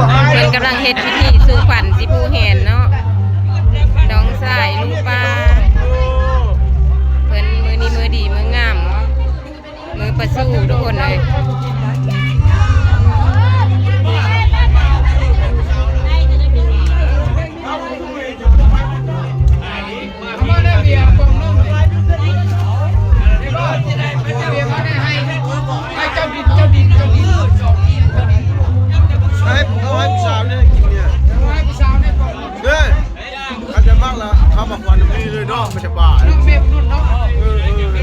ເພິ່ນກຳລັງເຮັດພິທີສູ່ຂວັນຊິຜູແຫນເນາະ ນ້ອງຊາຍລູກປ້າເພິ່ນ. ມື້ນີ້ມື້ດີມື້ງາມ ມື້ປະສູທຸກຄົນເອີຍ. ໃຫ້ຜູ້ສາວນີ້ກິນເບຍ ເດີ ຄັນຈະມັກລະເຂົ້າມາຄວັນນີ້ເລີຍເນາະ ມັນສະບາຍ. ເອີ ເອີ ເ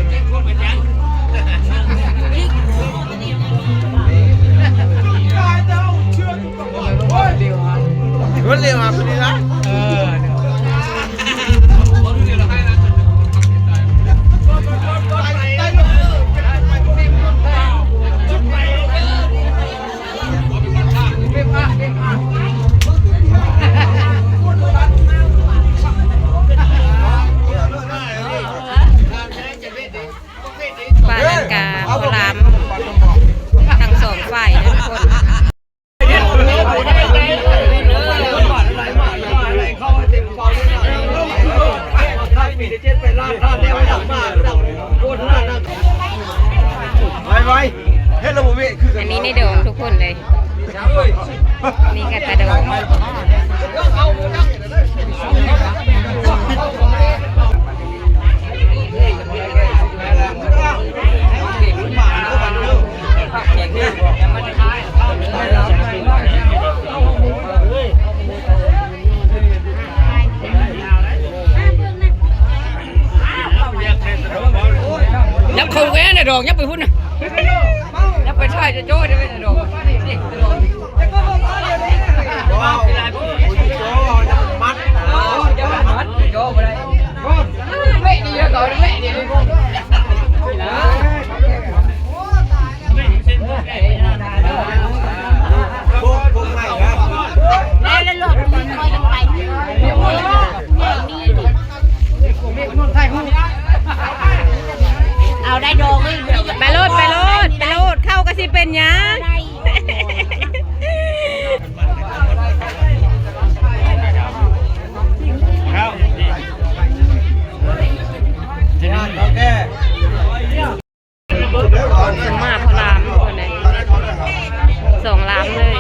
ອີ ມັນເລວຫາຜູ້ນີ້ລະ ເອີ. ປານັງກາພໍ່ລາມທັງສອງຝ່າຍເດີທຸກຄົນ. ໄວໆ ເຮັດລະບໍ່ເວະຄືກັນ. ອັນນີ້ໃນດອງທຸກຄົນເລີຍ ນີ້ກະຕາດອງ. ຍັບເຂົ້າແວ່ນະດອກ ຍັບໄປພຸ້ນນະ ຍັບໄປທ້າຍໂຈ້ໆເດີນະດອກ. ເອົາໄດ້ດອກເລີຍ ໄປໂລດ ໄປໂລດ ໄປໂລດ ເຂົ້າກະຊິເປັນຫຍັງ. ເພິ່ນມາເຂົ້າລາມເພິ່ນເດ້ ສອງລາມເລີຍ.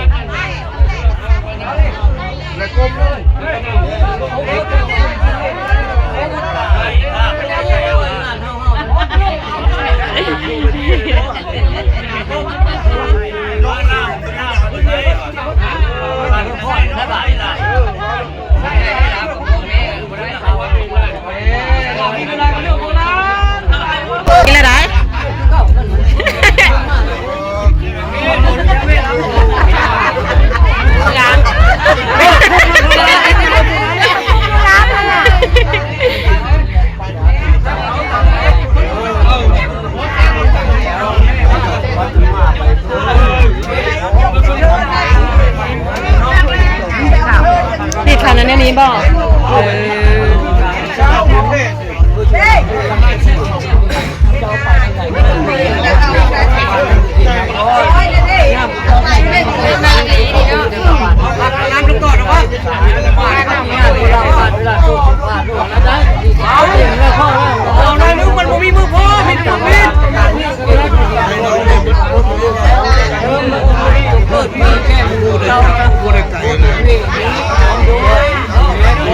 ກິນແລ້ວໄດຕິດເຂົ້າໃນນີ້ບໍ່? ເອີ. ເ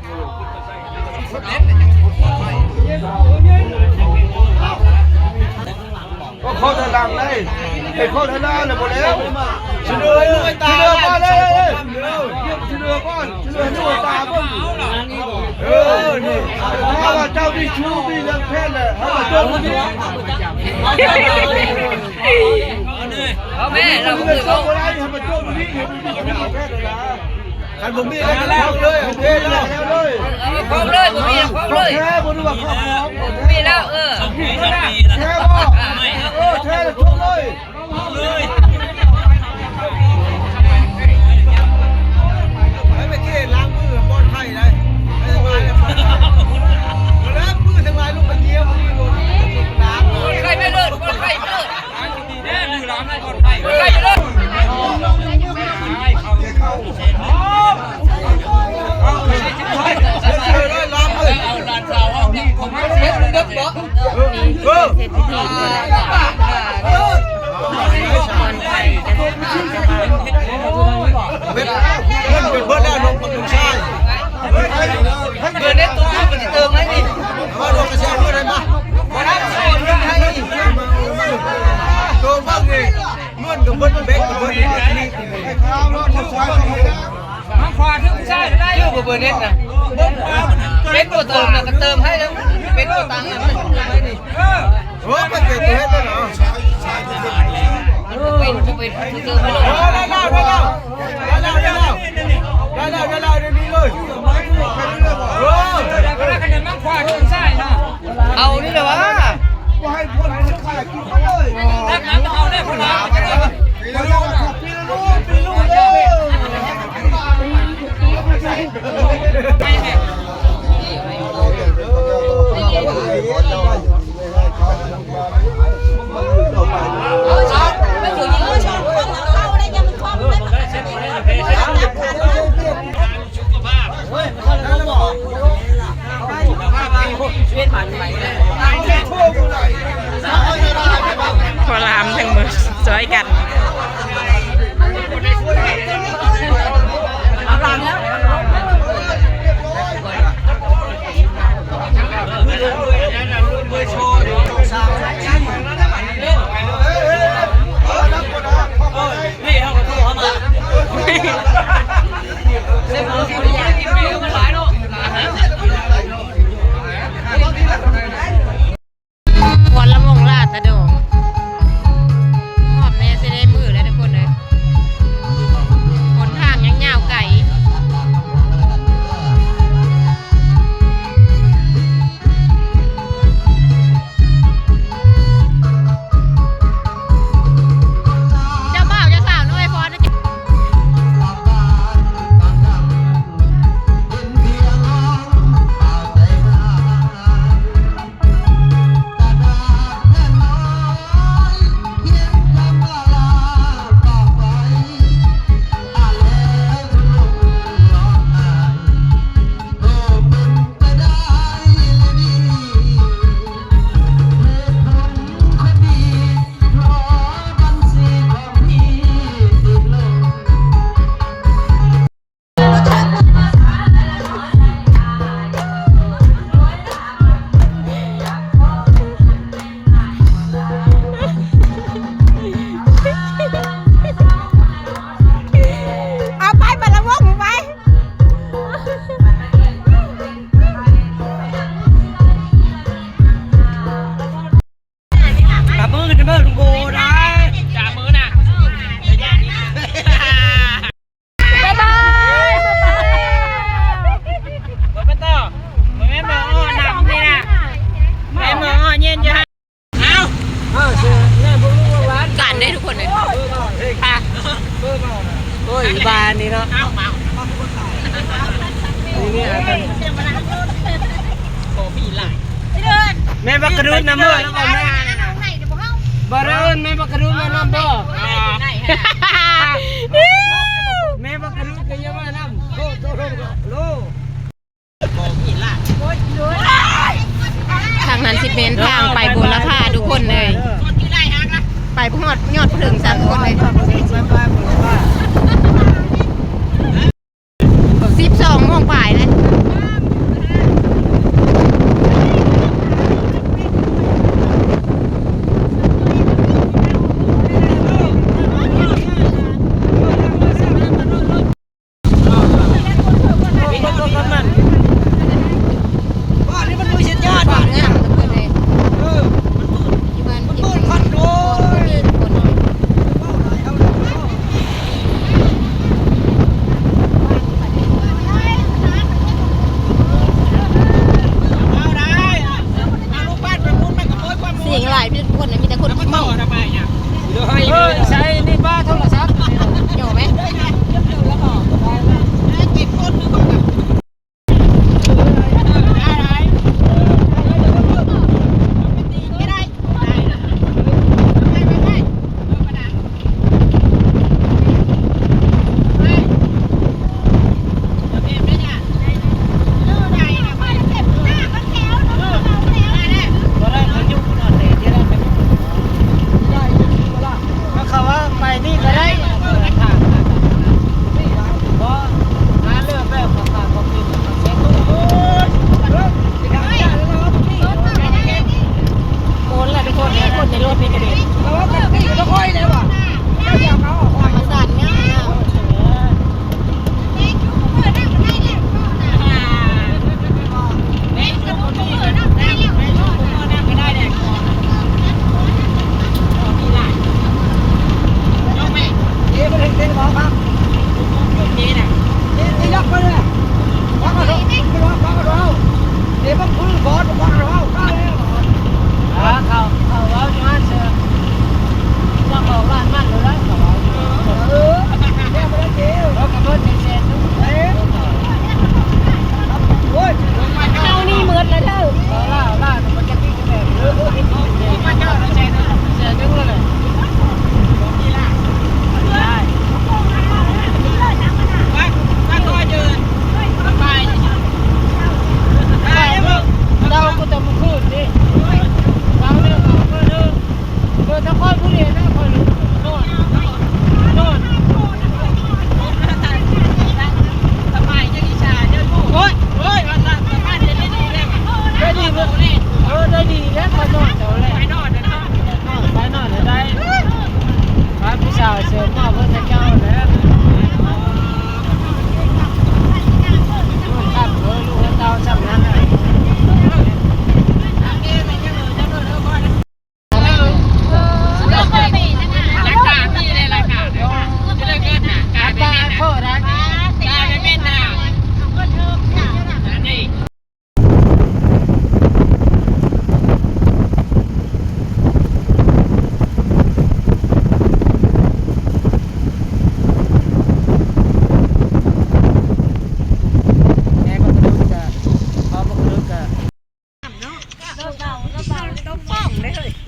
ກໍຂໍຖອຍຫຼັງໄດ້ ໃຫ້ຂໍຖອຍຫຼັງແລ້ວບໍ່ແລ້ວ ສະເໜີ ສະເໜີກ່ອນເລີຍ ສະເໜີກ່ອນ ສະເໜີໃຫ້ໜູຕາເບິ່ງ ເອີ ນີ້ ຖ້າວ່າເຈົ້າມີຊູ້ມີເລື່ອງແພດແລ້ວ ເຮົາກໍຈົບ ເອົາແມ່ ເຮົາບໍ່ຄືເວົ້າ ບໍ່ໄດ້ ໃຫ້ມັນຈົບນີ້ ໃຫ້ມັນມີແພດແລ້ວນະ. ຄັນບໍ່ມີແລ້ວກໍແລ້ວເລີຍ ໂອເຄແລ້ວ ເອີ ເອົາມາຄອບເລີຍ ບໍ່ມີແລ້ວຄອບເລີຍ ແທ້ບໍ່ ຫຼືວ່າຄອບຂອງ ບໍ່ມີແລ້ວ ເອີ ແທ້ບໍ່ ເອີ ແທ້ແລ້ວຊົກເລີຍ ໃຫ້ໄປເກະລ້າງມືປອດໄຂ້ໄດ້ ໃຫ້ສະບາຍແລ້ວ ລ້າງມືທັງຫຼາຍລົງໄປເຢ້ຽມ ປອດໄຂ້ໄປເລີຍ ປອດໄຂ້ໄປເລີຍ. ເງິນເບິດແລ້ວ ລົງມາບຸນຊາຍ ເງິນໃນຕູ້ມັນຊິເຕີມໄດ້ນີ້ ເອົາລົງກະແສເງິນໃຫ້ມາ ບໍ່ໄດ້ ໂຕເບິ່ງນີ້ ເງິນກໍເບິດ ແບັງກໍເບິດ ມາຂວາຖືກຜູ້ຊາຍໄດ້ ຄືບໍ່ເບີເນັດນະ ເປັນບໍ່ເຕີມນະ ກໍເຕີມໃຫ້ແລ້ວ ເປັນບໍ່ຕັງນະ ເຕີມໃຫ້ນີ້ ໂອ້ ເປັນເປັນເຮັດແລ້ວເນາະ ເປັນ ເປັນ ເຕີມໃຫ້ແລ້ວ ໄດ້ແລ້ວ ໄດ້ແລ້ວ ໄດ້ແລ້ວ ໄດ້ແລ້ວ ໄດ້ແລ້ວ ໄດ້ແລ້ວ ດຽວນີ້ເລີຍ ເອີ ມາຂວາຖືກຜູ້ຊາຍເນາະ ເອົານີ້ແຫຼະຫວາ ບໍ່ໃຫ້ຄົນຂາຍກິນເລີຍ ຕັກນ້ຳເອົາເດ້ ຄົນລາວ ພໍ່ລາມທັງໝົດຊ່ອຍກັນ ຄວັນລະວົງຫຼ້າຕາດອງ ຮອບແນ່ຊິໄດ້ມື້ແລ້ວທຸກຄົນເອີຍ ຫົນທາງຍັງຍາວໄກ. ເຈົ້າບ່າວເຈົ້າສາວນ້ອຍພອນ.ຈັບມືຂຶ້ນ ຈັບມື ໂອ້ ໄດ້ ຈັບມືນະ ບາຍບາຍ ບໍ່ໄປຕໍ່ ບໍ່ແມ່ນບໍ່ອ້ອນຳນີ້ນະ ແມ່ນບໍ່ອ້ອນເຢັນຢູ່ຫັ້ນ ເອົາ ເອົາ ເຊີນ ແມ່ນພວກລູກຫຼານ ກັນເດ້ທຸກຄົນເດ້ ເອີ ເອົາ ເອີ ເອົາ ໂອ້ຍ ອີບານນີ້ເນາະ ເອົາ ເອົາ ນີ້ ນີ້ ບໍ່ມີຫຼາຍ ແມ່ບັກກະດຸນນຳເດີ ແລ້ວກໍແມ່ ບໍ່ເດີນ ແມ່ບັກກະດຸນມານຳບໍ່ ແມ່ບັກກະດຸນກໍຢ່າມານຳ ໂອ້ ໂອ້ ໂອ້ ໂອ້ ທາງນັ້ນຊິແມ່ນທາງໄປບົວລະພາທຸກຄົນເອີຍ ໄປບໍ່ຮອດຍອດພູເຖິງຊ້ຳທຸກຄົນເອີຍ ສິບສອງໂມງປາຍແລ້ວ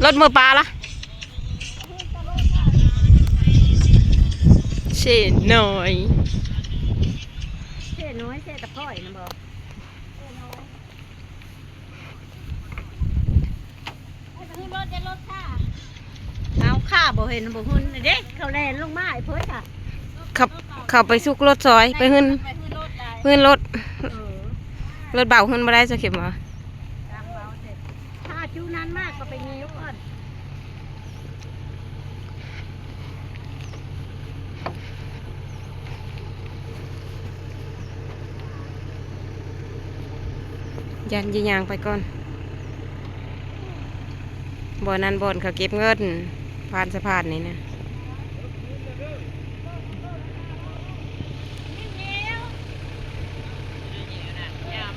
ລົດເມືອປາລະ ເຊນ້ອຍ ເຊນ້ອຍ ເຊຕະພ້ອຍນະບໍ່? ເອົາ ຂ້າບໍ່ເຫັນ ບໍ່ຮຸ່ນເດ້ ເຂົາແລ່ນລົງມາ ໄອ້ເພີ້ນກະ ເຂົາ ເຂົາໄປສຸກລົດຊອຍ ໄປຮຸ່ນ ໄປຮຸ່ນລົດ ເອີ ລົດເບົາຮຸ່ນບໍ່ໄດ້ ເຈົ້າເຂັມວ່າ ຖ້າຈຸນັ້ນມາກກໍໄປຍິ້ວກ່ອນ. ຢ້ານຈະຍ່າງໄປກ່ອນ ບ່ອນນັ້ນບ່ອນເຂົາເກັບເງິນ ຜ່ານສະພານນີ້ນະ.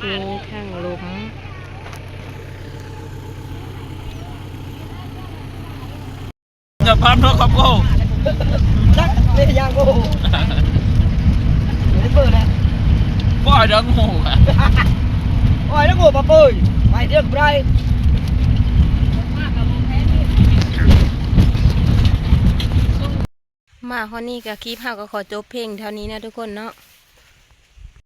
ມີທາງລົມ. ຢ່າພາມເນາະ ຄັບໂອ້ ຈັກເລີຍ ຢ່າງໂອ້ ໄດ້ເປີດແລ້ວ ບໍ່ເດີງໂຫ ໂອ້ຍ ເດີງໂຫ ປະເປີຍ ໄປເດີງໄປ. ມາຮອດນີ້ກໍຄລິບເຮົາກໍຂໍຈົບພຽງເທົ່ານີ້ນະທຸກຄົນເນາະ.